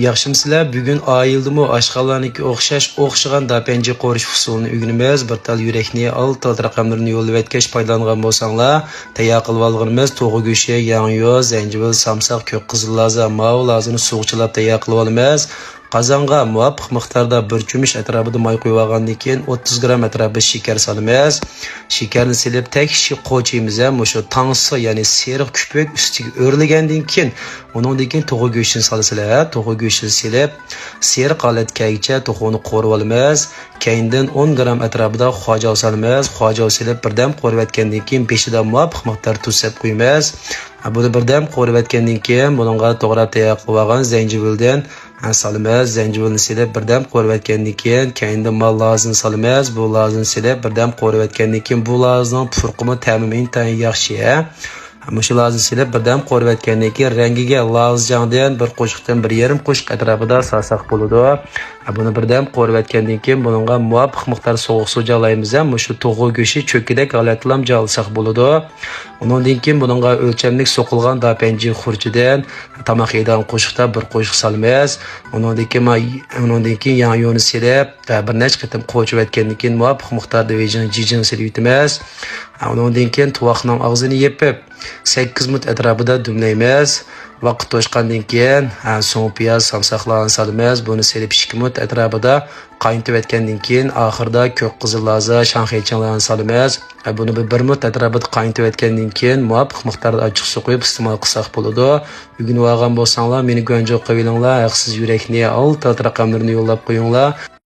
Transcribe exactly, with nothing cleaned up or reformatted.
ياخشىمۇسىلەر؟ بۈگۈن ئائىلىدىمۇ ئاشخانىلارنىڭكىگە ئوخشاش، ئوخشىغان داپەنجى قورۇش ئۇسۇلىنى ئۆگىنىمىز. بىر تال يۈرەكنى ئال، تال رەقەملىرىنى يوللىۋەتكەچ پايدىلانغان بولساڭلار، تەييار قىلىۋالغىنىمىز توخۇ گۆشى، ياڭيۇ، زەنجىۋىل، سامساق، كۆك قىزىل لازا، ماۋۇ لازىنى سۇغا چىلاپ تەييار قىلىۋالىمىز. قازانغا مۇۋاپىق مىقداردا بىر چۆمۈچ ئەتراپىدا ماي قۇيۇۋالغاندىن كېيىن، ئوتتۇز گرام ئەتراپىدا شېكەر سالىمىز. شېكەرنى سېلىپ، تەكشى قوچىيىمىز ھەم مۇشۇ تاڭسا، يەنى سېرىق كۆپۈك ئۈستىگە ئۆرلىگەندىن كېيىن، ئۇنىڭدىن كېيىن توخۇ گۆشىنى سالىسىلەر. ھە، توخۇ گۆشىنى سېلىپ، سېرىق ھالەتكە كەلگىچە توخۇنى قورۇۋالىمىز. كەينىدىن ئون گرام ئەتراپىدا خۇاجاۋ سالىمىز. خۇاجاۋ سېلىپ، بىردەم قورۇۋەتكەندىن كېيىن، بېشىدا مۇۋاپىق مىقدار تۇز سېلىپ قويىمىز. ھە، بۇنى بىردەم قورۇۋەتكەندىن كېيىن، بۇنىڭغا توغراپ تەييار قىلىۋالغان زەنجىۋىلدىن ھە، سالىمىز. زەنجىۋىلنى سېلىپ، بىردەم قورۇۋەتكەندىن كېيىن، كەينىدىن مال لازىنى سالىمىز. بۇ لازىنى سېلىپ، بىردەم قورۇۋەتكەندىن كېيىن، بۇ لازىنىڭ پۇرىقىمۇ، تەمىمۇ ئىنتايىن ياخشى، ھە. مۇشۇ لازىنى سېلىپ، بىردەم قورۇۋەتكەندىن كېيىن، رەڭگىگە لازىجاڭدىن بىر قوشۇقتىن بىر يېرىم قوشۇق ئەتراپىدا سالساق بولىدۇ. ھە، بۇنى بىردەم قورۇۋەتكەندىن كېيىن، بۇنىڭغا مۇۋاپىق مىقدار سوغۇق سۇ جالايمىز، ھە. مۇشۇ توخۇ گۆشى چۆككىدەك ھالەتتىلا جالىساق بولىدۇ. ئۇنىڭدىن كېيىن بۇنىڭغا ئۆلچەملىك سوقۇلغان داپەنجى خۇرجىدىن تاماق يەيدىغان قوشۇقتا بىر قوشۇق سالىمىز. ئۇنىڭدىن كېيىن، ئۇنىڭدىن كېيىن ياڭيۇنى سېلىپ، بىر نەچچە قېتىم قوچۇۋەتكەندىن كېيىن، مۇۋاپىق مىقداردا ۋېجىڭ جىجىڭ سېلىۋېتىمىز. ئۇنىڭدىن كېيىن تۇۋاقنىڭ ئاغزىنى يېپىپ، سەككىز مىنۇت ئەتراپىدا دۈملەيمىز. ۋاقىت توشقاندىن كېيىن، سوڭ پىياز، سامساقلارنى سالىمىز. بۇنى سېلىپ ئىككى مىنۇت ئەتراپىدا قاينىتىۋەتكەندىن كېيىن، ئاخىرىدا كۆك قىزىل لازا، شاڭخېيچىڭلارنى سالىمىز. بۇنى بىر، بىر مىنۇت ئەتراپىدا قاينىتىۋەتكەندىن كېيىن، مۇۋاپىق مىقداردا ئاچچىق سۇ قۇيۇپ ئىستېمال قىلساق بولىدۇ. ئۆگىنىۋالغان بولساڭلار، مېنى گۇەنجۇ قىلىۋېلىڭلار، ھەقسىز يۈرەكنى ئال، تات رەقەملىرىنى يوللاپ قويۇڭلار.